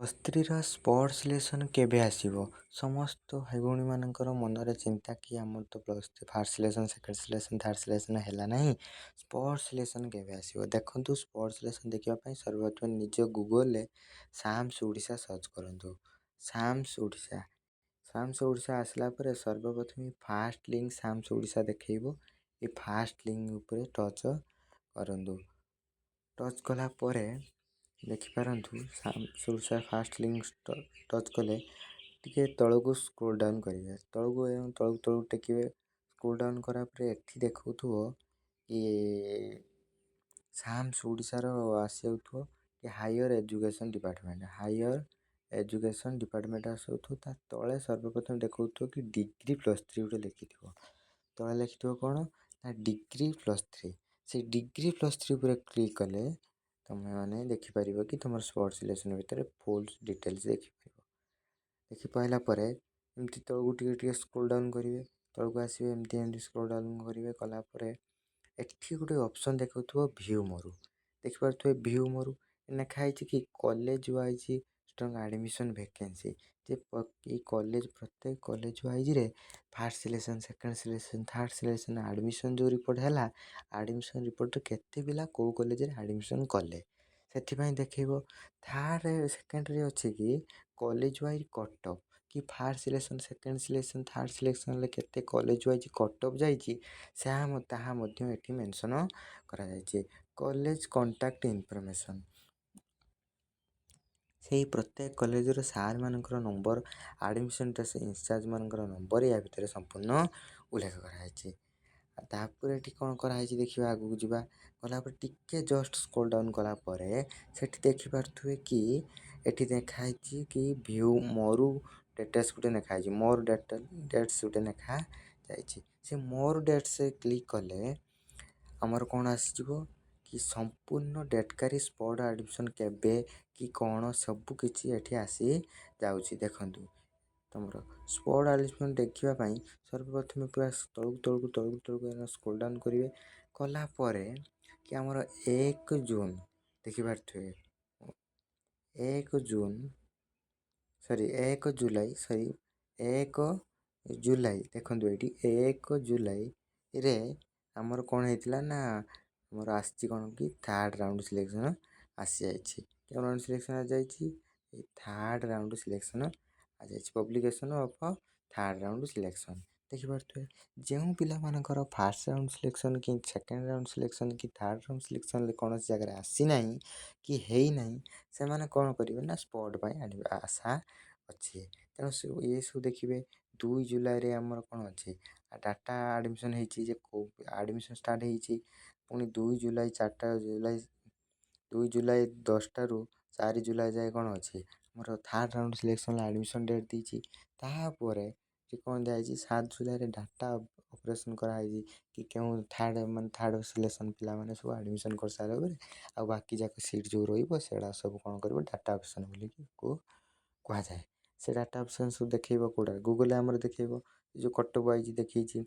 Plus ଥ୍ରୀର spot selection କେବେ ଆସିବ? ସମସ୍ତ ଭାଇ ଭଉଣୀମାନଙ୍କର ମନରେ ଚିନ୍ତା କି ଆମର ତ +3 first selection, second selection, third selection ହେଲା ନାହିଁ, ସ୍ପଟ୍ ସିଲେକ୍ସନ୍ କେବେ ଆସିବ? ଦେଖନ୍ତୁ, ସ୍ପଟ୍ ସିଲେକ୍ସନ୍ ଦେଖିବା ପାଇଁ ସର୍ବପ୍ରଥମେ ନିଜ ଗୁଗଲରେ ସାମ୍ସ ଓଡ଼ିଶା ସର୍ଚ୍ଚ କରନ୍ତୁ। ସାମ୍ସ ଓଡ଼ିଶା, ସାମ୍ସ ଓଡ଼ିଶା ଆସିଲା ପରେ ସର୍ବପ୍ରଥମେ ଫାଷ୍ଟ ଲିଙ୍କ ସାମ୍ସ ଓଡ଼ିଶା ଦେଖେଇବ। ଏ ଫାଷ୍ଟ ଲିଙ୍କ ଉପରେ ଟଚ୍ କରନ୍ତୁ। ଟଚ୍ କଲା ପରେ ଦେଖିପାରନ୍ତୁ, SAMS Odisha first link touch କଲେ ଟିକେ ତଳକୁ ସ୍କ୍ରୋଲ୍ ଡାଉନ୍ କରିବେ। ତଳକୁ ତଳକୁ ତଳକୁ ଟେକିବେ। ସ୍କ୍ରୋଲ୍ ଡାଉନ୍ କଲା ପରେ ଏଠି ଦେଖାଉଥିବ କି ସାମ୍ସ ଓଡ଼ିଶାର ଆସିଯାଉଥିବ କି higher education department, higher education department ଆସୁଥିବ। ତା ତଳେ ସର୍ବପ୍ରଥମେ ଦେଖାଉଥିବ କି ଡିଗ୍ରୀ +3 ଗୋଟେ ଲେଖିଥିବ। ତଳେ ଲେଖିଥିବ କ'ଣ ନା ଡିଗ୍ରୀ +3। ସେଇ ଡିଗ୍ରୀ +3 ଉପରେ କ୍ଲିକ୍ କଲେ ତୁମେମାନେ ଦେଖିପାରିବ କି ତୁମର ସ୍ପଟ୍ ସିଲେକ୍ସନ୍ ଭିତରେ ଫୁଲ୍ ଡିଟେଲ୍ସ ଦେଖିପାରିବ। ଦେଖିପାରିଲା ପରେ ଏମିତି ତଳକୁ ଟିକେ ଟିକେ ସ୍କ୍ରୋଲ୍ ଡାଉନ୍ କରିବେ, ତଳକୁ ଆସିବେ, ଏମିତି ଏମିତି ସ୍କ୍ରୋଲ୍ ଡାଉନ୍ କରିବେ। କଲା ପରେ ଏଠି ଗୋଟେ ଅପସନ୍ ଦେଖାଉଥିବ ଭିଉ ମୋର। ଦେଖିପାରୁଥିବେ, ଭିଉ ମୋର ଲେଖା ହେଇଛି କି college wise strong admission vacancy, ଯେ ଏଇ କଲେଜ, ପ୍ରତ୍ୟେକ କଲେଜ ୱାଇଜ୍ରେ first selection, second selection, third selection admission ଯେଉଁ ରିପୋର୍ଟ ହେଲା, ଆଡ଼ମିସନ୍ ରିପୋର୍ଟରେ କେତେ ପିଲା କେଉଁ କଲେଜରେ ଆଡ଼ମିସନ୍ କଲେ, ସେଥିପାଇଁ ଦେଖେଇବ। ଥାର୍ଡ଼ ସେକେଣ୍ଡରେ ଅଛି କି କଲେଜ ୱାଇଜ୍ କଟ୍ ଅଫ୍, କି first selection, second selection, third ସିଲେକ୍ସନ୍ରେ କେତେ କଲେଜ ୱାଇଜ୍ କଟ୍ ଅଫ୍ ଯାଇଛି, ତାହା ମଧ୍ୟ ଏଠି ମେନସନ୍ କରାଯାଇଛି। କଲେଜ କଣ୍ଟାକ୍ଟ ଇନଫର୍ମେସନ୍, ସେଇ ପ୍ରତ୍ୟେକ କଲେଜର ସାର୍ମାନଙ୍କର ନମ୍ବର, ଆଡ଼ମିସନ୍ ଇନଚାର୍ଜମାନଙ୍କର ନମ୍ବର ୟା ଭିତରେ ସମ୍ପୂର୍ଣ୍ଣ ଉଲ୍ଲେଖ କରାଯାଇଛି। ତାପରେ ଏଠି କ'ଣ କରାହେଇଛି ଦେଖିବା। ଆଗକୁ ଯିବା। ଗଲା ପରେ ଟିକେ ଜଷ୍ଟ ସ୍କ୍ରୋଲ୍ ଡାଉନ୍ କଲା ପରେ ସେଠି ଦେଖିପାରୁଥିବେ କି ଏଠି ଲେଖା ହେଇଛି କି ଭିଉ ମୋର ଡେଟେଲ୍ସ ଗୋଟେ ଲେଖା ହେଇଛି, ମୋର ଡେଟ୍ସ ଗୋଟେ ଲେଖା ଯାଇଛି। ସେ ମୋର ଡେଟ୍ସ କ୍ଲିକ୍ କଲେ ଆମର କ'ଣ ଆସିଯିବ କି ସମ୍ପୂର୍ଣ୍ଣ ଡେଟ୍କାରୀ ସ୍ପଟ୍ ଆଡ଼ମିସନ୍ କେବେ କି କ'ଣ ସବୁ କିଛି ଏଠି ଆସି ଯାଉଛି। ଦେଖନ୍ତୁ, ତୁମର ସ୍ପଟ୍ ଆଡ଼ମିସନ୍ ଦେଖିବା ପାଇଁ ସର୍ବପ୍ରଥମେ ପୁରା ତଳକୁ ତଳକୁ ତଳକୁ ତଳକୁ ସ୍କ୍ରୋଲ୍ ଡାଉନ୍ କରିବେ। କଲା ପରେ କି ଆମର 1 ଜୁନ୍ ଦେଖିପାରୁଥିବେ, 1 ଜୁନ୍, ସରି, 1 ଜୁଲାଇ, ସରି, 1 ଜୁଲାଇ। ଦେଖନ୍ତୁ, ଏଇଠି 1 ଜୁଲାଇରେ ଆମର କ'ଣ ହେଇଥିଲା ନା ଆମର ଆସିଛି କ'ଣ କି ଥାର୍ଡ଼ ରାଉଣ୍ଡ ସିଲେକ୍ସନ୍ ଆସିଯାଇଛି। କେଉଁ ରାଉଣ୍ଡ ସିଲେକ୍ସନ୍ ଆସିଯାଇଛି? ଏଇ ଥାର୍ଡ଼ ରାଉଣ୍ଡ ସିଲେକ୍ସନ୍ ଆସିଯାଇଛି। Publication of third round selection ଦେଖିପାରୁଥିବେ। ଯେଉଁ ପିଲାମାନଙ୍କର ଫାର୍ଷ୍ଟ ରାଉଣ୍ଡ ସିଲେକ୍ସନ୍ କି ସେକେଣ୍ଡ ରାଉଣ୍ଡ ସିଲେକ୍ସନ୍ କି ଥାର୍ଡ଼ ରାଉଣ୍ଡ ସିଲେକ୍ସନ୍ରେ କୌଣସି ଜାଗାରେ ଆସିନାହିଁ କି ହେଇନାହିଁ, ସେମାନେ କ'ଣ କରିବେ ନା ସ୍ପଟ୍ ପାଇଁ ଆଶା ଅଛି। ତେଣୁ ଏସବୁ ଦେଖିବେ। 2 ଜୁଲାଇରେ ଆମର କ'ଣ ଅଛି, ଡାଟା ଆଡ଼ମିସନ୍ ହେଇଛି ଯେ କେଉଁ ଆଡ଼ମିସନ୍ ଷ୍ଟାର୍ଟ ହେଇଛି। ପୁଣି 2 ଜୁଲାଇ 4ଟା ଜୁଲାଇ, 2 ଜୁଲାଇ 10ଟାରୁ 4 ଜୁଲାଇ ଯାଏ କ'ଣ ଅଛି, ଆମର ଥାର୍ଡ଼ ରାଉଣ୍ଡ ସିଲେକ୍ସନ୍ର ଆଡ଼ମିସନ୍ ଡେଟ୍ ଦେଇଛି। ତାପରେ କ'ଣ ଦିଆହେଇଛି, 7 ଜୁଲାଇରେ ଡାଟା ଅପରେସନ୍ କରାହେଇଛି କି କେଉଁ ଥାର୍ଡ଼, ମାନେ ଥାର୍ଡ଼ ସିଲେକ୍ସନ୍ ପିଲାମାନେ ସବୁ ଆଡ଼ମିସନ୍ କରିସାରିଲା ପରେ ଆଉ ବାକି ଯାକ ସିଟ୍ ଯେଉଁ ରହିବ, ସେଇଟା ସବୁ କ'ଣ କରିବ, ଡାଟା ଅପସନ୍ ବୋଲିକି କୁହାଯାଏ। ସେ ଡାଟା ଅପସନ୍ ସବୁ ଦେଖେଇବ। କେଉଁଟା? ଗୁଗଲରେ ଆମର ଦେଖେଇବ। ଏ ଯେଉଁ କଟ୍ ଅଫ୍ ୱାଇଜ୍ ଦେଖେଇଛି,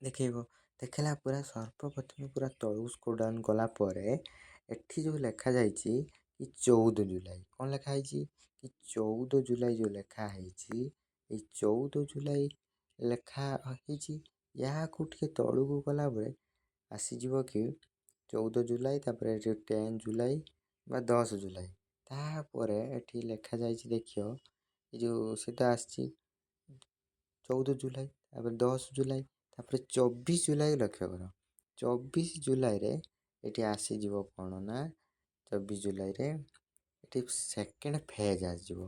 ଦେଖେଇବ। ଦେଖେଇଲା ପରେ ସର୍ବପ୍ରଥମେ ପୁରା ତଳକୁ ସ୍କ୍ରୋଲ୍ ଡାଉନ୍ କଲା ପରେ ଏଠି ଯେଉଁ ଲେଖାଯାଇଛି କି 14 ଜୁଲାଇ, କ'ଣ ଲେଖା ହେଇଛି କି 14 ଜୁଲାଇ ଯେଉଁ ଲେଖା ହେଇଛି, ଏଇ 14 ଜୁଲାଇ ଲେଖା ହେଇଛି। ଏହାକୁ ଟିକେ ତଳକୁ ଗଲା ପରେ ଆସିଯିବ କି 14 ଜୁଲାଇ, ତାପରେ ଏଠି 10 ଜୁଲାଇ ବା 10 ଜୁଲାଇ। ତାପରେ ଏଠି ଲେଖାଯାଇଛି, ଦେଖିବ, ଏ ଯେଉଁ ସେଟା ଆସିଛି 14 ଜୁଲାଇ, ତାପରେ 10 ଜୁଲାଇ, ତାପରେ 24 ଜୁଲାଇ। ଲକ୍ଷ୍ୟ କର, 24 ଜୁଲାଇରେ ଏଠି ଆସିଯିବ କ'ଣ ନା 24 ଜୁଲାଇରେ ଏଠି ସେକେଣ୍ଡ ଫେଜ୍ ଆସିଯିବ।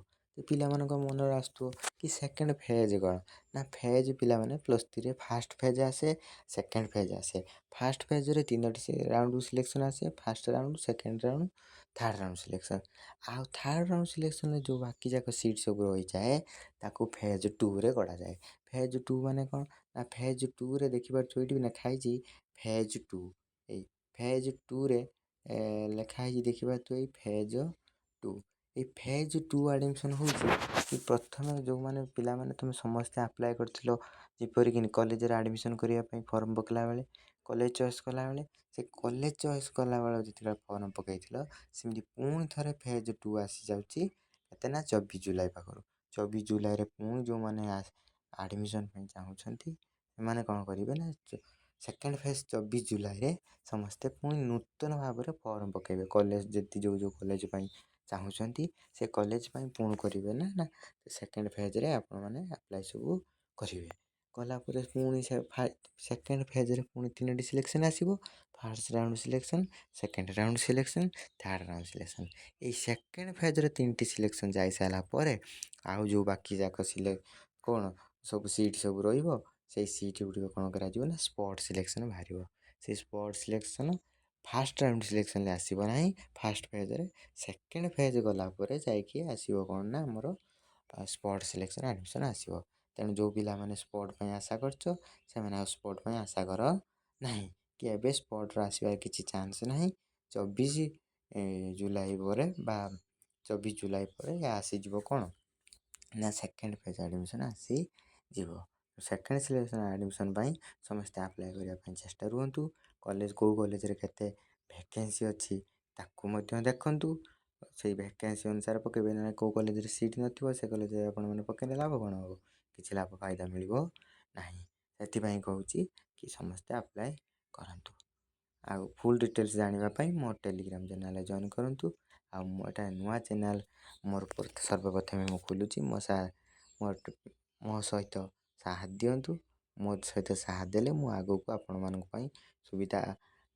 ପିଲାମାନଙ୍କ ମନରେ ଆସୁଥିବ କି ସେକେଣ୍ଡ ଫେଜ୍ କ'ଣ ନା ଫେଜ୍ ପିଲାମାନେ, +3ରେ ଫାଷ୍ଟ ଫେଜ୍ ଆସେ, ସେକେଣ୍ଡ ଫେଜ୍ ଆସେ। ଫାଷ୍ଟ ଫେଜ୍ରେ ତିନୋଟି ରାଉଣ୍ଡ ସିଲେକ୍ସନ୍ ଆସେ, first round, second round, third round selection. ଆଉ ଥାର୍ଡ଼ ରାଉଣ୍ଡ ସିଲେକ୍ସନ୍ରେ ଯେଉଁ ବାକି ଯାକ ସିଟ୍ ସବୁ ରହିଯାଏ, ତାକୁ ଫେଜ୍ ଟୁରେ ଗଢ଼ାଯାଏ। ଫେଜ୍ ଟୁ ମାନେ କ'ଣ ନା ଫେଜ୍ ଟୁରେ ଦେଖିପାରୁଥିବ, ଏଇଠି ବି ଲେଖା ହେଇଛି ଫେଜ୍ ଟୁ। ଏଇ ଫେଜ୍ ଟୁରେ ଲେଖା ହେଇଛି, ଦେଖିପାରୁଥିବ, ଏଇ ଫେଜ୍ ଟୁ। ଏଇ ଫେଜ୍ ଟୁ ଆଡ଼ମିସନ୍ ହେଉଛି କି ପ୍ରଥମେ ଯେଉଁମାନେ ପିଲାମାନେ ତୁମେ ସମସ୍ତେ ଆପ୍ଲାଏ କରିଥିଲ, ଯେପରିକି କଲେଜରେ ଆଡ଼ମିସନ୍ କରିବା ପାଇଁ ଫର୍ମ ପକାଇଲା ବେଳେ, କଲେଜ ଚଏସ୍ କଲାବେଳେ, ସେ କଲେଜ ଚଏସ୍ କଲାବେଳେ ଯେତେବେଳେ ଫର୍ମ ପକାଇଥିଲ, ସେମିତି ପୁଣି ଥରେ ଫେଜ୍ ଟୁ ଆସିଯାଉଛି। କେତେ ନା 24 ଜୁଲାଇ ପାଖରୁ। 24 ଜୁଲାଇରେ ପୁଣି ଯେଉଁମାନେ ଆଡ଼ମିସନ୍ ପାଇଁ ଚାହୁଁଛନ୍ତି, ସେମାନେ କ'ଣ କରିବେ ନା ସେକେଣ୍ଡ ଫେଜ୍ 24 ଜୁଲାଇରେ ସମସ୍ତେ ପୁଣି ନୂତନ ଭାବରେ ଫର୍ମ ପକାଇବେ। କଲେଜ ଯେତି ଯେଉଁ ଯେଉଁ କଲେଜ ପାଇଁ ଚାହୁଁଛନ୍ତି, ସେ କଲେଜ ପାଇଁ ପୁଣି କରିବେ ନା ନା ସେକେଣ୍ଡ ଫେଜ୍ରେ ଆପଣମାନେ ଆପ୍ଲାଏ ସବୁ କରିବେ। କଲା ପରେ ପୁଣି ସେ ସେକେଣ୍ଡ ଫେଜ୍ରେ ପୁଣି ତିନୋଟି ସିଲେକ୍ସନ୍ ଆସିବ: first round selection, second round selection, third round selection. ଏଇ ସେକେଣ୍ଡ ଫେଜ୍ରେ ତିନିଟି ସିଲେକ୍ସନ୍ ଯାଇସାରିଲା ପରେ ଆଉ ଯେଉଁ ବାକି ଯାକ କ'ଣ ସବୁ ସିଟ୍ ସବୁ ରହିବ, ସେଇ ସିଟ୍ ଗୁଡ଼ିକ କ'ଣ କରାଯିବ ନା ସ୍ପଟ୍ ସିଲେକ୍ସନ୍ ବାହାରିବ। ସେଇ ସ୍ପଟ୍ ସିଲେକ୍ସନ୍ ଫାଷ୍ଟ ରାଉଣ୍ଡ ସିଲେକ୍ସନ୍ରେ ଆସିବ ନାହିଁ ଫାଷ୍ଟ ଫେଜ୍ରେ। ସେକେଣ୍ଡ ଫେଜ୍ ଗଲା ପରେ ଯାଇକି ଆସିବ କ'ଣ ନା ଆମର ସ୍ପଟ୍ ସିଲେକ୍ସନ୍ ଆଡ଼ମିସନ୍ ଆସିବ। ତେଣୁ ଯେଉଁ ପିଲାମାନେ ସ୍ପଟ୍ ପାଇଁ ଆଶା କରିଛ, ସେମାନେ ଆଉ ସ୍ପଟ୍ ପାଇଁ ଆଶା କର ନାହିଁ କି ଏବେ ସ୍ପଟ୍ର ଆସିବାର କିଛି ଚାନ୍ସ ନାହିଁ। 24 ଜୁଲାଇ ପରେ ବା 24 ଜୁଲାଇ ପରେ ଆସିଯିବ କ'ଣ ନା ସେକେଣ୍ଡ ଫେଜ୍ ଆଡ଼ମିସନ୍ ଆସିଯିବ। ସେକେଣ୍ଡ ସିଲେକ୍ସନ୍ ଆଡ଼ମିସନ୍ ପାଇଁ ସମସ୍ତେ ଆପ୍ଲାଏ କରିବା ପାଇଁ ଚେଷ୍ଟା ରୁହନ୍ତୁ। କଲେଜ କେଉଁ କଲେଜରେ କେତେ ଭ୍ୟାକେନ୍ସି ଅଛି, ତାକୁ ମଧ୍ୟ ଦେଖନ୍ତୁ। ସେଇ ଭ୍ୟାକେନ୍ସି ଅନୁସାରେ ପକାଇବେ ନା। କେଉଁ କଲେଜରେ ସିଟ୍ ନଥିବ, ସେ କଲେଜରେ ଆପଣମାନେ ପକାଇଲେ ଲାଭ କ'ଣ ହେବ? କିଛି ଲାଭ ଫାଇଦା ମିଳିବ ନାହିଁ। ସେଥିପାଇଁ କହୁଛି କି ସମସ୍ତେ ଆପ୍ଲାଏ କରନ୍ତୁ। ଆଉ ଫୁଲ୍ ଡିଟେଲ୍ସ ଜାଣିବା ପାଇଁ ମୋ ଟେଲିଗ୍ରାମ ଚ୍ୟାନେଲରେ ଜଏନ୍ କରନ୍ତୁ। ଆଉ ମୁଁ ଏଇଟା ନୂଆ ଚ୍ୟାନେଲ୍ ମୋର, ସର୍ବପ୍ରଥମେ ମୁଁ ଖୋଲୁଛି। ମୋ ମୋ ସହିତ ସାହାଯ୍ୟ ଦିଅନ୍ତୁ। ମୋ ସହିତ ସାହାଯ୍ୟ ଦେଲେ ମୁଁ ଆଗକୁ ଆପଣମାନଙ୍କ ପାଇଁ ସୁବିଧା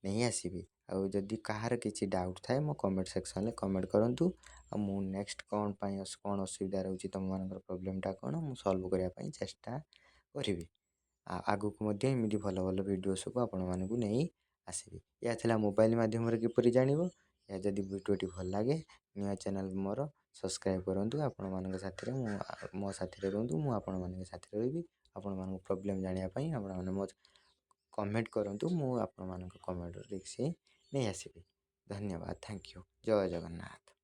ନେଇ ଆସିବି। ଆଉ ଯଦି କାହାର କିଛି ଡାଉଟ୍ ଥାଏ, ମୋ କମେଣ୍ଟ ସେକ୍ସନରେ କମେଣ୍ଟ କରନ୍ତୁ। ଆଉ ମୁଁ ନେକ୍ସଟ କ'ଣ ପାଇଁ କ'ଣ ଅସୁବିଧା ରହୁଛି, ତୁମମାନଙ୍କର ପ୍ରୋବ୍ଲେମଟା କ'ଣ, ମୁଁ ସଲ୍ଭ କରିବା ପାଇଁ ଚେଷ୍ଟା କରିବି। ଆଉ ଆଗକୁ ମଧ୍ୟ ଏମିତି ଭଲ ଭଲ ଭିଡ଼ିଓ ସବୁ ଆପଣମାନଙ୍କୁ ନେଇ ଆସିବି। ଏହା ଥିଲା ମୋବାଇଲ ମାଧ୍ୟମରେ କିପରି ଜାଣିବ। ଏହା ଯଦି ଭିଡ଼ିଓଟି ଭଲ ଲାଗେ, ନୂଆ ଚ୍ୟାନେଲ୍ ମୋର ସବସ୍କ୍ରାଇବ୍ କରନ୍ତୁ। ଆପଣମାନଙ୍କ ସାଥିରେ ମୁଁ ମୋ ସାଥିରେ ରୁହନ୍ତୁ, ମୁଁ ଆପଣମାନଙ୍କ ସାଥିରେ ରହିବି। ଆପଣମାନଙ୍କ ପ୍ରୋବ୍ଲେମ୍ ଜାଣିବା ପାଇଁ ଆପଣମାନେ ମୋ କମେଣ୍ଟ କରନ୍ତୁ, ମୁଁ ଆପଣମାନଙ୍କ କମେଣ୍ଟରୁ ରିପ୍ଲାଏ ନେଇ ଆସିବି। ଧନ୍ୟବାଦ, thank you, Jay Jagannath.